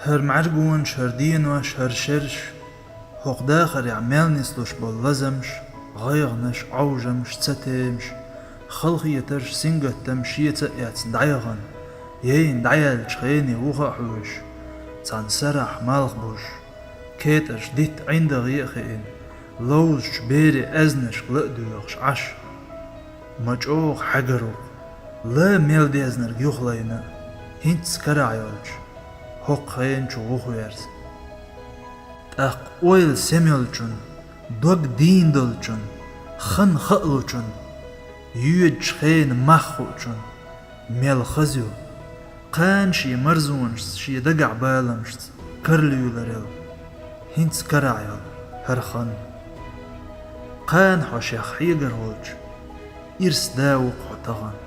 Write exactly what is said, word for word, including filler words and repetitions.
ХӀара мӀаргонаш, хӀара денош, хӀара шераш, хӀокху дахарехь мел нислуш болу лазамаш, гӀайгӀанаш, Ӏовжамаш, цатемаш, халахетарш, сингаттамаш шеца а эцна дӀаяхана, яйна дӀаяьллачу хене вуха а хьоьжуш, цхьана сарахь малхбузуш, кетӀарш дитта ӀиндагӀе а хиъна, ловзучу берийн аьзнашка ла а доьгӀуш Ӏаш. Ма чӀогӀа хьегар ву-кх, ла мел дезнарг юхалайна а, хӀинцца карахь йолчу хӀокху хенан чу гӀо хьоьжуш. ТӀаккха ойла сема йолчун, дог дийна долчун, хан хаалучун, йоьдучу хенан мах хуучун мел хаза ю, кхана шен марзонашца, шен дагахь баламашца кара луьйларел, хӀинцца карахь йолу хӀара хан. Кхана хьо шех хьегар волчу ирс да ву-кх хьо тахана.